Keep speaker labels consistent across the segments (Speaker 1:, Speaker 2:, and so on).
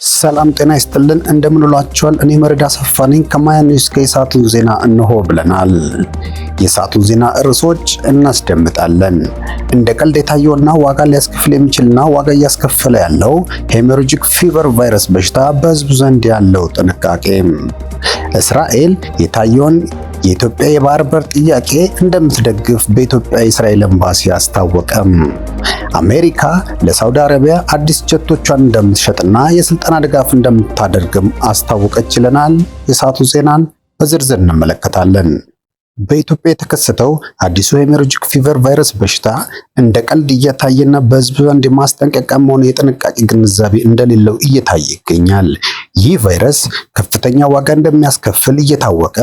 Speaker 1: ሰላም ጤና ይስጥልን፣ እንደምን ውላችኋል? እኔ መረዳ አሰፋ ነኝ ከማያ ኒውስ የሰዓቱን ዜና እነሆ ብለናል። የሰዓቱን ዜና ርዕሶች እናስደምጣለን። እንደ ቀልድ የታየውና ዋጋ ሊያስከፍል የሚችልና ዋጋ እያስከፈለ ያለው hemorrhagic fever ቫይረስ በሽታ በህዝቡ ዘንድ ያለው ጥንቃቄ፣ እስራኤል የታየውን የኢትዮጵያ የባህር በር ጥያቄ እንደምትደግፍ በኢትዮጵያ የእስራኤል ኤምባሲ አስታወቀም። አሜሪካ ለሳውዲ አረቢያ አዲስ ጀቶቿን እንደምትሸጥና የስልጠና ድጋፍ እንደምታደርግም አስታወቀች ይለናል። የሰዓቱ ዜናን በዝርዝር እንመለከታለን። በኢትዮጵያ የተከሰተው አዲሱ hemorrhagic fever ቫይረስ በሽታ እንደ ቀልድ እየታየና በህዝብ ዘንድ የማስጠንቀቂያም ሆነ የጥንቃቄ ግንዛቤ እንደሌለው እየታየ ይገኛል። ይህ ቫይረስ ከፍተኛ ዋጋ እንደሚያስከፍል እየታወቀ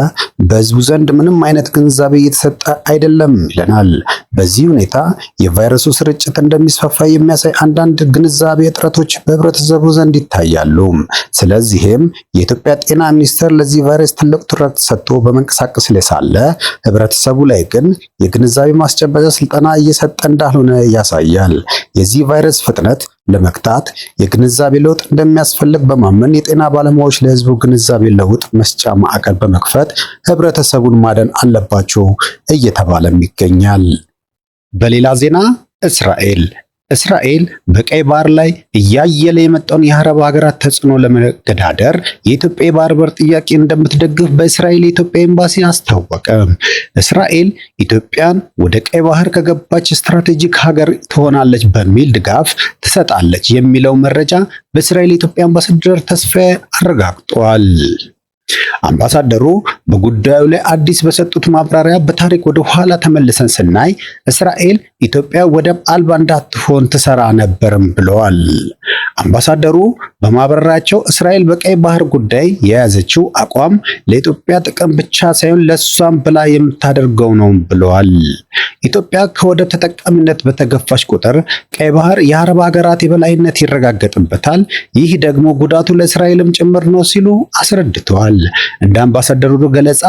Speaker 1: በህዝቡ ዘንድ ምንም አይነት ግንዛቤ እየተሰጠ አይደለም ይለናል። በዚህ ሁኔታ የቫይረሱ ስርጭት እንደሚስፋፋ የሚያሳይ አንዳንድ ግንዛቤ እጥረቶች በህብረተሰቡ ዘንድ ይታያሉ። ስለዚህም የኢትዮጵያ ጤና ሚኒስቴር ለዚህ ቫይረስ ትልቅ ትኩረት ሰጥቶ በመንቀሳቀስ ላይ ሳለ ህብረተሰቡ ላይ ግን የግንዛቤ ማስጨበጫ ስልጠና እየሰጠ እንዳልሆነ ያሳያል። የዚህ ቫይረስ ፍጥነት ለመግታት የግንዛቤ ለውጥ እንደሚያስፈልግ በማመን የጤና ባለሙያዎች ለህዝቡ ግንዛቤ ለውጥ መስጫ ማዕከል በመክፈት ህብረተሰቡን ማደን አለባቸው እየተባለም ይገኛል። በሌላ ዜና እስራኤል በቀይ ባህር ላይ እያየለ የመጣውን የአረብ ሀገራት ተጽዕኖ ለመገዳደር የኢትዮጵያ የባህር በር ጥያቄ እንደምትደግፍ በእስራኤል የኢትዮጵያ ኤምባሲ አስታወቀ። እስራኤል ኢትዮጵያን ወደ ቀይ ባህር ከገባች strategic ሀገር ትሆናለች በሚል ድጋፍ ትሰጣለች የሚለው መረጃ በእስራኤል የኢትዮጵያ አምባሳደር ተስፋዬ አረጋግጧል። አምባሳደሩ በጉዳዩ ላይ አዲስ በሰጡት ማብራሪያ በታሪክ ወደ ኋላ ተመልሰን ስናይ እስራኤል ኢትዮጵያ ወደብ አልባ እንዳትሆን ትሰራ ነበርም ብለዋል። አምባሳደሩ በማብራሪያቸው እስራኤል በቀይ ባህር ጉዳይ የያዘችው አቋም ለኢትዮጵያ ጥቅም ብቻ ሳይሆን ለእሷም ብላ የምታደርገው ነው ብለዋል። ኢትዮጵያ ከወደብ ተጠቃሚነት በተገፋች ቁጥር ቀይ ባህር የአረብ ሀገራት የበላይነት ይረጋገጥበታል፣ ይህ ደግሞ ጉዳቱ ለእስራኤልም ጭምር ነው ሲሉ አስረድተዋል። እንደ አምባሳደሩ ገለጻ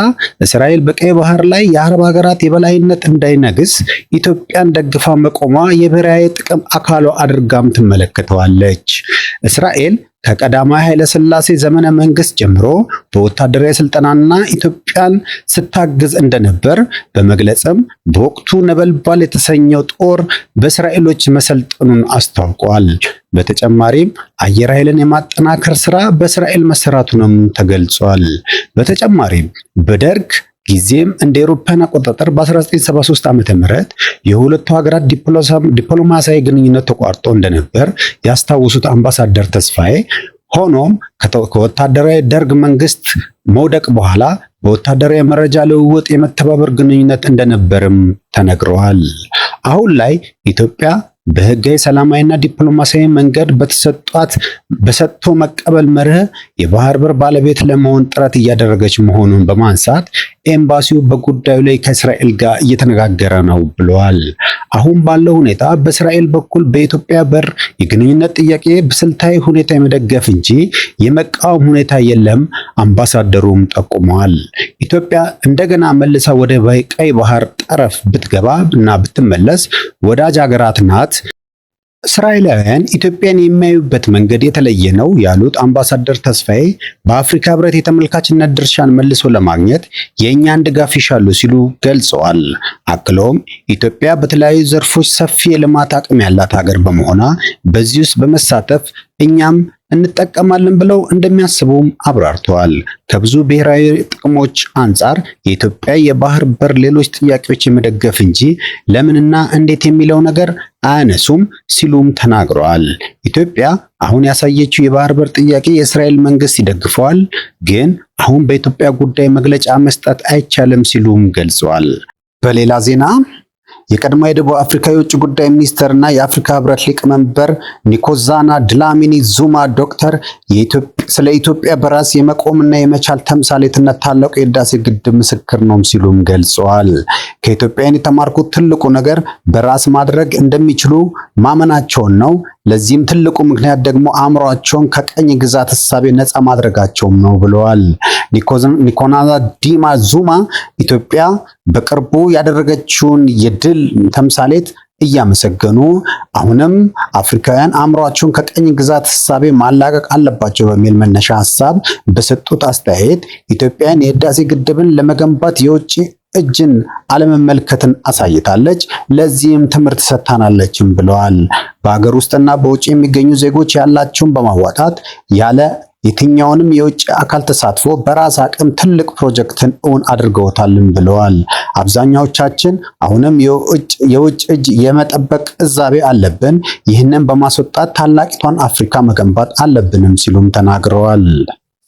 Speaker 1: እስራኤል በቀይ ባህር ላይ የአረብ ሀገራት የበላይነት እንዳይነግስ ኢትዮጵያን ደግፋ መቆሟ የብሔራዊ ጥቅም አካሏ አድርጋም ትመለከተዋለች። እስራኤል ከቀዳማዊ ኃይለ ሥላሴ ዘመነ መንግስት ጀምሮ በወታደራዊ ስልጠናና ኢትዮጵያን ስታግዝ እንደነበር በመግለጽም በወቅቱ ነበልባል የተሰኘው ጦር በእስራኤሎች መሰልጠኑን አስታውቋል። በተጨማሪም አየር ኃይልን የማጠናከር ስራ በእስራኤል መሰራቱንም ተገልጿል። በተጨማሪም በደርግ ጊዜም እንደ አውሮፓውያን አቆጣጠር በ1973 ዓ.ም የሁለቱ ሀገራት ዲፕሎማሲያዊ ግንኙነት ተቋርጦ እንደነበር ያስታውሱት አምባሳደር ተስፋዬ ሆኖም ከወታደራዊ ደርግ መንግስት መውደቅ በኋላ በወታደራዊ መረጃ ልውውጥ የመተባበር ግንኙነት እንደነበርም ተነግረዋል። አሁን ላይ ኢትዮጵያ በህጋዊ ሰላማዊና ዲፕሎማሲያዊ መንገድ በተሰጧት በሰጥቶ መቀበል መርህ የባህር በር ባለቤት ለመሆን ጥረት እያደረገች መሆኑን በማንሳት ኤምባሲው በጉዳዩ ላይ ከእስራኤል ጋር እየተነጋገረ ነው ብለዋል። አሁን ባለው ሁኔታ በእስራኤል በኩል በኢትዮጵያ በር የግንኙነት ጥያቄ በስልታዊ ሁኔታ የመደገፍ እንጂ የመቃወም ሁኔታ የለም፣ አምባሳደሩም ጠቁመዋል። ኢትዮጵያ እንደገና መልሳ ወደ ቀይ ባህር ጠረፍ ብትገባ እና ብትመለስ ወዳጅ ሀገራት ናት። እስራኤላውያን ኢትዮጵያን የሚያዩበት መንገድ የተለየ ነው ያሉት አምባሳደር ተስፋዬ በአፍሪካ ሕብረት የተመልካችነት ድርሻን መልሶ ለማግኘት የእኛን ድጋፍ ይሻሉ ሲሉ ገልጸዋል። አክለውም ኢትዮጵያ በተለያዩ ዘርፎች ሰፊ የልማት አቅም ያላት ሀገር በመሆኗ በዚህ ውስጥ በመሳተፍ እኛም እንጠቀማለን ብለው እንደሚያስቡም አብራርተዋል። ከብዙ ብሔራዊ ጥቅሞች አንጻር የኢትዮጵያ የባህር በር ሌሎች ጥያቄዎች የመደገፍ እንጂ ለምንና እንዴት የሚለው ነገር አያነሱም ሲሉም ተናግረዋል። ኢትዮጵያ አሁን ያሳየችው የባህር በር ጥያቄ የእስራኤል መንግስት ይደግፈዋል፣ ግን አሁን በኢትዮጵያ ጉዳይ መግለጫ መስጠት አይቻልም ሲሉም ገልጸዋል። በሌላ ዜና የቀድሞ የደቡብ አፍሪካ የውጭ ጉዳይ ሚኒስትርና የአፍሪካ ህብረት ሊቀመንበር ኒኮዛና ድላሚኒ ዙማ ዶክተር ስለ ኢትዮጵያ በራስ የመቆምና የመቻል ተምሳሌትነት ታላቁ የህዳሴ ግድብ ምስክር ነው ሲሉም ገልጸዋል። ከኢትዮጵያውያን የተማርኩት ትልቁ ነገር በራስ ማድረግ እንደሚችሉ ማመናቸውን ነው። ለዚህም ትልቁ ምክንያት ደግሞ አእምሯቸውን ከቀኝ ግዛት እሳቤ ነፃ ማድረጋቸውም ነው ብለዋል። ኒኮናዛ ዲማ ዙማ ኢትዮጵያ በቅርቡ ያደረገችውን የድል ተምሳሌት እያመሰገኑ አሁንም አፍሪካውያን አእምሯቸውን ከቅኝ ግዛት እሳቤ ማላቀቅ አለባቸው በሚል መነሻ ሀሳብ በሰጡት አስተያየት ኢትዮጵያን የህዳሴ ግድብን ለመገንባት የውጭ እጅን አለመመልከትን አሳይታለች፣ ለዚህም ትምህርት ሰጥታናለችም ብለዋል። በሀገር ውስጥና በውጭ የሚገኙ ዜጎች ያላቸውን በማዋጣት ያለ የትኛውንም የውጭ አካል ተሳትፎ በራስ አቅም ትልቅ ፕሮጀክትን እውን አድርገውታልም ብለዋል። አብዛኛዎቻችን አሁንም የውጭ እጅ የመጠበቅ እዛቤ አለብን። ይህንን በማስወጣት ታላቂቷን አፍሪካ መገንባት አለብንም ሲሉም ተናግረዋል።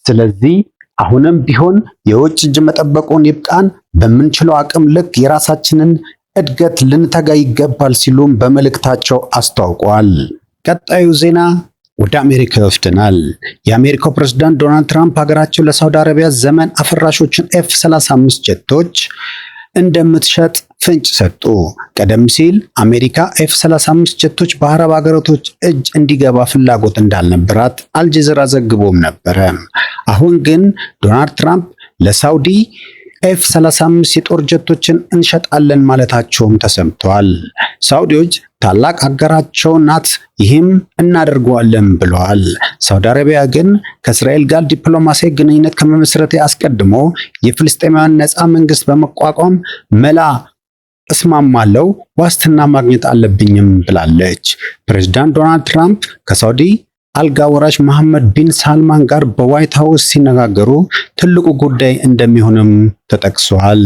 Speaker 1: ስለዚህ አሁንም ቢሆን የውጭ እጅ መጠበቁን ይብቃን፣ በምንችለው አቅም ልክ የራሳችንን እድገት ልንተጋ ይገባል ሲሉም በመልእክታቸው አስታውቀዋል። ቀጣዩ ዜና ወደ አሜሪካ ይወስደናል። የአሜሪካው ፕሬዝዳንት ዶናልድ ትራምፕ ሀገራቸው ለሳውዲ አረቢያ ዘመን አፈራሾችን ኤፍ 35 ጀቶች እንደምትሸጥ ፍንጭ ሰጡ። ቀደም ሲል አሜሪካ ኤፍ 35 ጀቶች በአረብ ሀገራቶች እጅ እንዲገባ ፍላጎት እንዳልነበራት አልጀዚራ ዘግቦም ነበረ። አሁን ግን ዶናልድ ትራምፕ ለሳውዲ ኤፍ 35 የጦር ጀቶችን እንሸጣለን ማለታቸውም ተሰምተዋል። ሳውዲዎች ታላቅ አጋራቸው ናት፣ ይህም እናደርገዋለን ብለዋል። ሳውዲ አረቢያ ግን ከእስራኤል ጋር ዲፕሎማሲያዊ ግንኙነት ከመመስረቴ አስቀድሞ የፍልስጤማውያን ነፃ መንግስት በመቋቋም መላ እስማማለሁ፣ ዋስትና ማግኘት አለብኝም ብላለች። ፕሬዚዳንት ዶናልድ ትራምፕ ከሳውዲ አልጋ ወራሽ መሐመድ ቢን ሳልማን ጋር በዋይት ሀውስ ሲነጋገሩ ትልቁ ጉዳይ እንደሚሆንም ተጠቅሷል።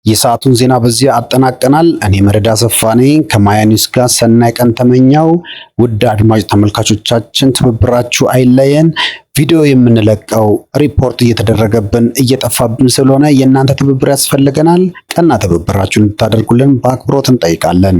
Speaker 1: የሰዓቱን ዜና በዚህ አጠናቀናል። እኔ መረዳ ሰፋ ነኝ ከማያ ኒውስ ጋር ሰናይ ቀን ተመኘሁ። ውድ አድማጭ ተመልካቾቻችን ትብብራችሁ አይለየን። ቪዲዮ የምንለቀው ሪፖርት እየተደረገብን እየጠፋብን ስለሆነ የእናንተ ትብብር ያስፈልገናል። ቀና ትብብራችሁን እንድታደርጉልን በአክብሮት እንጠይቃለን።